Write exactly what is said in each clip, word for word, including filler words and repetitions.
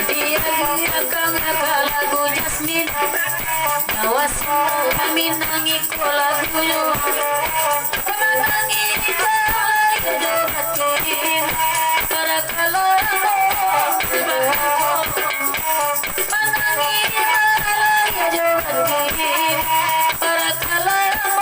Diagiahkan ka lagu Jasmine. Nyawa Sunda Minang iko lagunyo. Manangih ka lahia jo batin. Parakala ambo. Manangih ka lahia jo batin. Parakala ambo.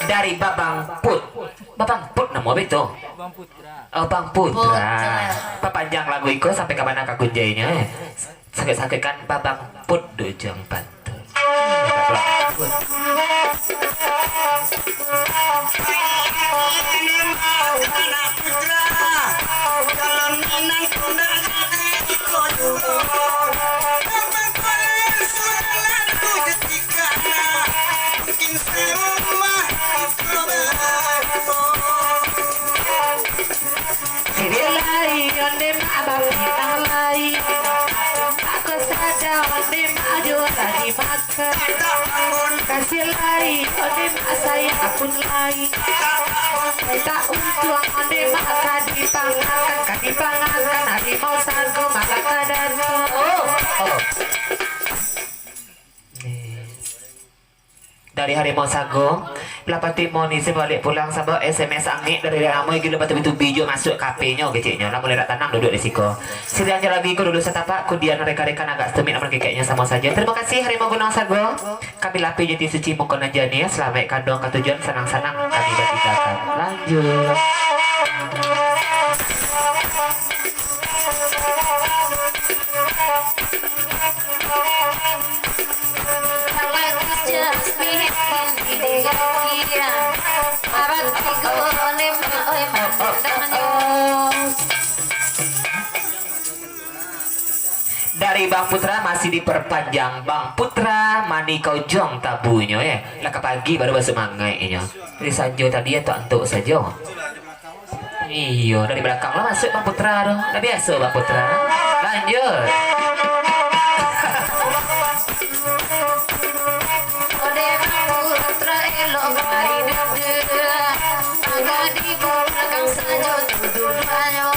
Dari Babang Put. Babang Put namo baitu? Bang Putra. Oh, Bang Putra. Putra. Papanjang lagu iko sampai ka mana ka kunjainyo, eh? Sakik-sakik kan Babang Put di Ujung Batu. Babang Put. Lai, onde mak bapinang lai. Ako saja onde mak jo tadi makan. Kasih lai, onde mak sayang pun lai. Tak untuang onde mak ka dipangakan, ka dipangakan, harimau sago malah ka datang. Oh, oh. Dari Harimau Sago, lah pati moni si baliak pulang, sabab S M S angek dari lamo gilo batubi-tubi jo masuak ka H P-nyo keceknyo, lah mulai dak tanang duduak di siko. Sirianjo lagi ko duduak satapak, kudian rekan-rekan agak setumik, namun kekeknyo samo sajo. Terima kasih Harimau Gunung Sago. Kami lapeh jati suci muko nan janiah, salamaik kanduang ka tujuan, sanang-sanang kami batinggakan. Lanjut. Dari Bang Putra masih diperpanjang, Bang Putra mani ka Ujung Tabunyo, eh. Lah ka pagi baru basumangaik inyo. Dari sanjo tadi antuk-antuk sajo. Iyo, dari balakang lah masuak Bang Putra tu. Lah biaso Bang Putra. Lanjut. Ode Bang Putra elok mari duduk. Agak di balakang sajo tu duduaknyo.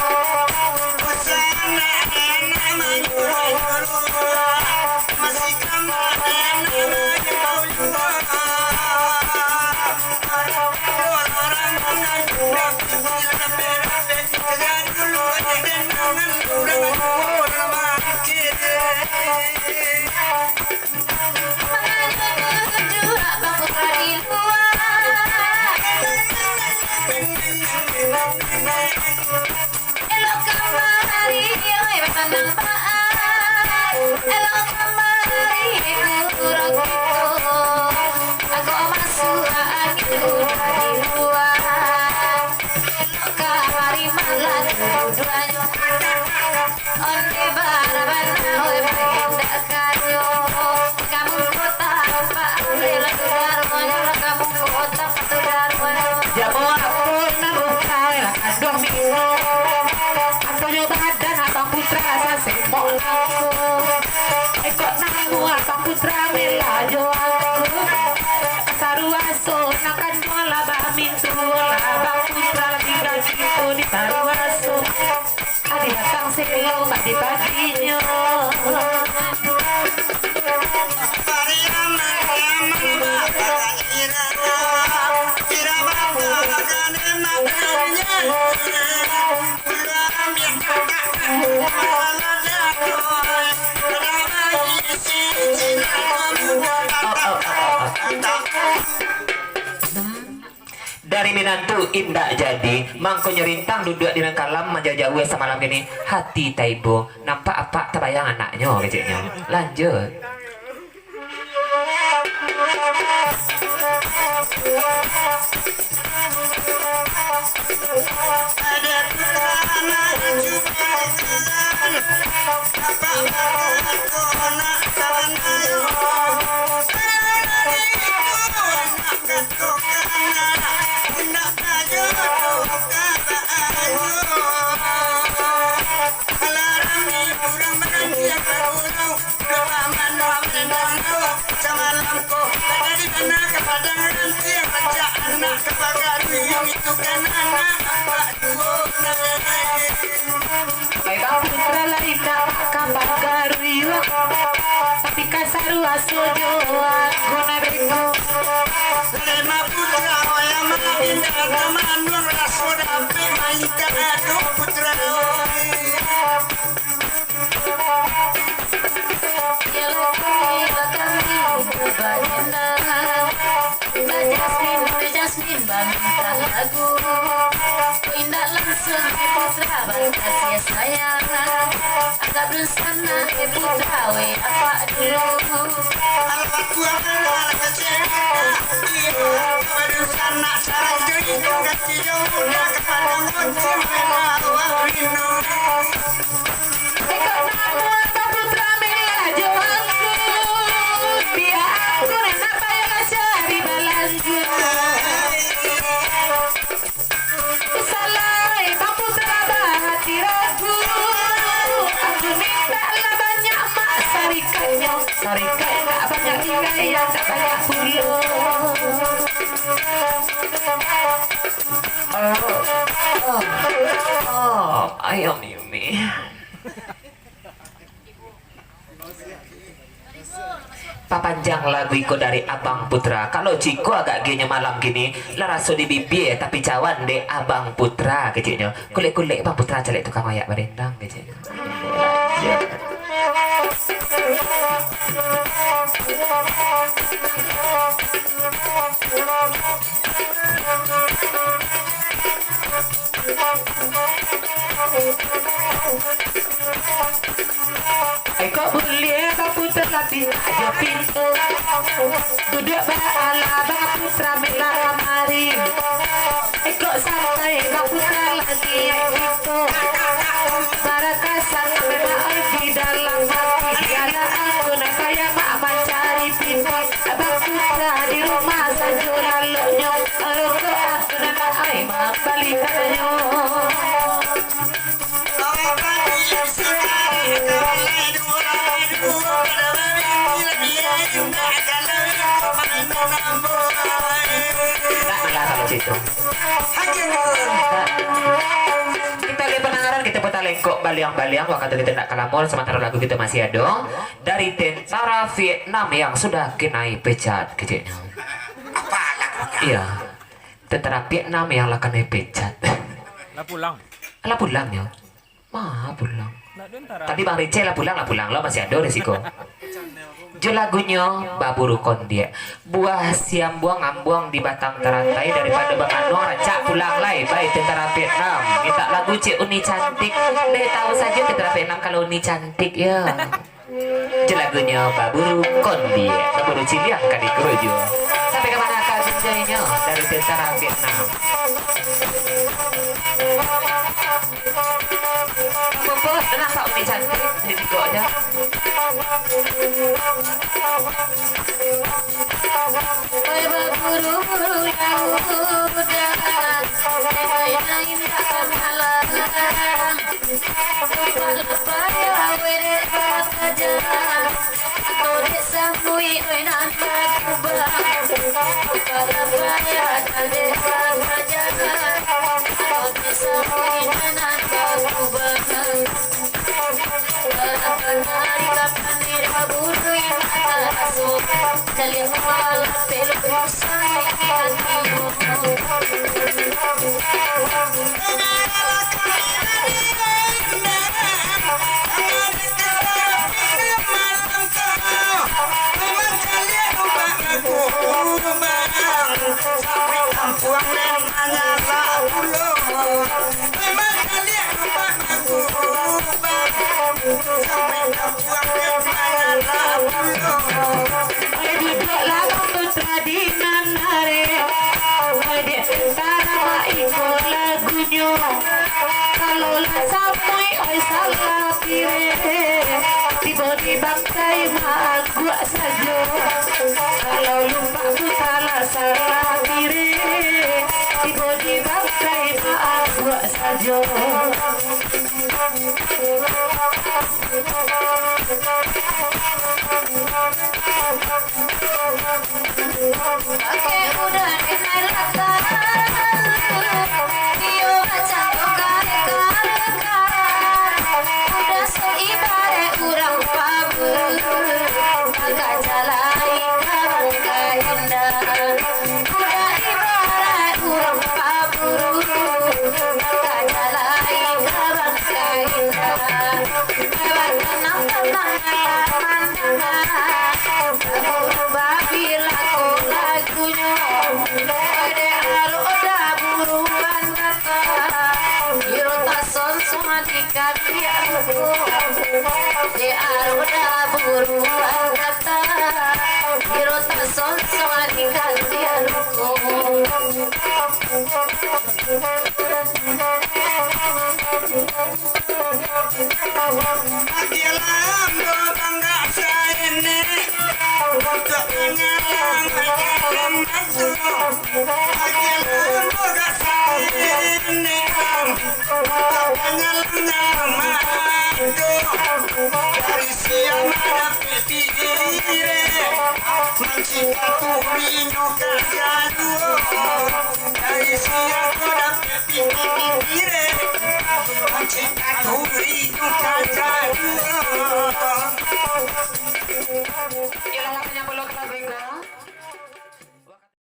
Iko namuah Bang Putra mela jo aku. Saruaso nak kanduang lah bamintu lah Bang Putra, tingga kito di Saruaso. Adi datang selo pagi-paginyo. Dari minantu indak jadi, mangkonyo Rintang duduak di nan kalam manjauah-jauah samalam kini. Hati taibo, nampak apak tabayang anaknyo, keceknyo. Lanjut. Baiklah, putra lain nak ka Pagaruyuang, tapi ka Saruaso jo aku nabeko. Lima putra wayang malam indah, tamanur raso dapek main tak ado putra. Yalah, yalah, kami bajenang. Mbak Jasmine, Mbak Jasmine baminta lagu. Kok indak langsung, eh, putra bakasiah sayang. Agak dunsanak, eh, putra, weh, apak dulu. Alah, aku alah kecil. Iyo, aku dunsanak, sarang jadi kaki yang muda, kepala moncong, awak rindu. Iko namuah Bang Putra mela jo aku. Bia aku nak payo cari balanjo. Salah Bang Putra bahati ragu. Aku minta lah banyak mak sarikatnyo. Sarikat nak banyak tinggai, yang nak banyak pulo. Oh, oh, oh, ayo Mimi. Papanjang lagu iko dari Abang Putra. Kalau ciko agak genyo malam kini, lah raso di bibia, tapi cawan dek Abang Putra keceknyo. Kulek-kulek Bang Putra calek tukang mayak badendang keceknyo. Iko buliah baputar tapi ajo pintu. Duduak baalah Bang Putra mela kamari. Iko sampai Bang Putra lagi iko. Barakasan mela di dalam hati. Biarlah aku nak kaya mak mancari pintu. Bang Putra di rumah sajo laloknyo. Rokok aku nak ai mambalikanyo. Taklah kalau situ. Kita lihat pendengaran, kita putar lengkok baliang-baliang, wakatu kita nak kalamor, sementara lagu kita masih ada. Dari tentara Vietnam yang sudah kenai pecat, keceknya. Apa lagunya? Iya. Tentara Vietnam yang lah kanai pecat. Lah pulang. Lah pulang nyo. Ma pulang. Ndak tentara. Tadi Bang Richie lah pulang, lah pulang lo, masih ado resiko. Jo lagunyo Baburu Kondiak. Buah siambuang ambuang di batang tarantai, daripado banganuang rancak pulang lai, bai tentara Vietnam. Minta lagu cek Uni Cantik. Deh tahu sajo tentara Vietnam kalau Uni Cantik yo. Jo lagunyo Baburu Kondiak, Baburu Ciliang ka dikuruju. Sampai ka mana ka jinjainyo dari tentara Vietnam. Pupuh, nampak Umi cantik di tigo aja. Oi baburu yang muda, main-main tak malam. Lepas-lepas ya, wede. Oi, duduaklah Bang Putra di nan arek. Oi, dek tentara iko lagunyo. Kalau lah samuik, oi, salah pirek, tibo di bangkai maaguak sajo. Kalau lumpak Putra lah salah pirek, tibo di bangkai maaguak sajo. Pakai udah denai lakar, iyo bacando kareka-reka. Udah so ibarat urang paburu, bakaja lai ka bangkai indah. Udah ibarat urang paburu, bakaja lai ka bangkai indah. Batanang-tanang malam mandanga, baburu babilang ko lagunyo. Dek arok dah buruan datang, biro tasonsong di kadiak ruko. Dek arok dah buruan datang, biro tasonsong di kadiak ruko. Agialah ambo banggak saini, untuak mangalang-alang batu. Agialah ambo banggak saini, untuak mangalang-alang batu. Dari sia mandapek pirek, mancik batu inyo ka jaduo. Dari sia mandapek